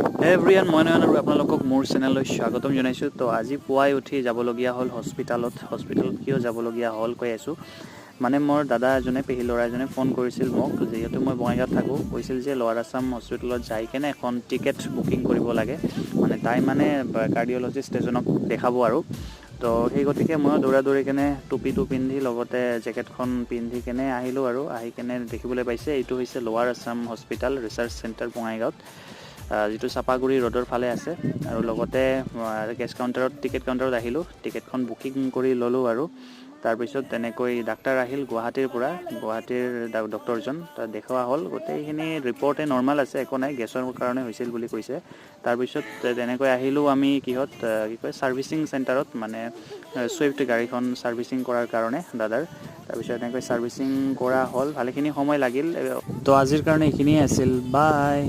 Everyone, মই নয়ন আৰু আপোনালোকক মোৰ চেনেললৈ স্বাগতম জনাইছোঁ। তো আজি পুৱাই উঠি যাবলগীয়া হ'ল হস্পিটেলত। হস্পিটেলত কিয় যাবলগীয়া হ'ল কৈ আছোঁ। মানে মোৰ দাদা এজনে, পেহী ল'ৰা এজনে ফোন কৰিছিল মোক, যিহেতু মই বঙাইগাঁৱত থাকোঁ। কৈছিল যে লোৱাৰ আছাম হস্পিটেলত যাই কেনে এখন টিকেট বুকিং কৰিব লাগে, মানে তাই মানে কাৰ্ডিঅ'লজিষ্ট এজনক দেখাব আৰু। তো সেই গতিকে ময়ো দৌৰা দৌৰি কেনে টুপিটো পিন্ধি, লগতে জেকেটখন পিন্ধি কেনে আহিলোঁ। আৰু আহি কেনে দেখিবলৈ পাইছে, এইটো হৈছে লোৱাৰ আছাম হস্পিটেল ৰিচাৰ্চ চেণ্টাৰ, বঙাইগাঁৱত, যিটো চাপাগুৰি ৰোডৰ ফালে আছে। আৰু লগতে কেছ কাউণ্টাৰত, টিকেট কাউণ্টাৰত আহিলোঁ, টিকেটখন বুকিং কৰি ল'লোঁ। আৰু তাৰপিছত তেনেকৈ ডাক্তৰ আহিল গুৱাহাটীৰ পৰা, গুৱাহাটীৰ ডক্টৰজন। তাত দেখুওৱা হ'ল গোটেইখিনি, ৰিপৰ্টে নৰ্মেল আছে, একো নাই, গেছৰ কাৰণে হৈছিল বুলি কৈছে। তাৰপিছত তেনেকৈ আহিলোঁ আমি কিহত, কি কয়, ছাৰ্ভিচিং চেণ্টাৰত, মানে চুইফ্ট গাড়ীখন ছাৰ্ভিচিং কৰাৰ কাৰণে দাদাৰ। তাৰপিছত এনেকৈ ছাৰ্ভিচিং কৰা হ'ল, ভালেখিনি সময় লাগিল। তো আজিৰ কাৰণে এইখিনিয়ে আছিল। বাই।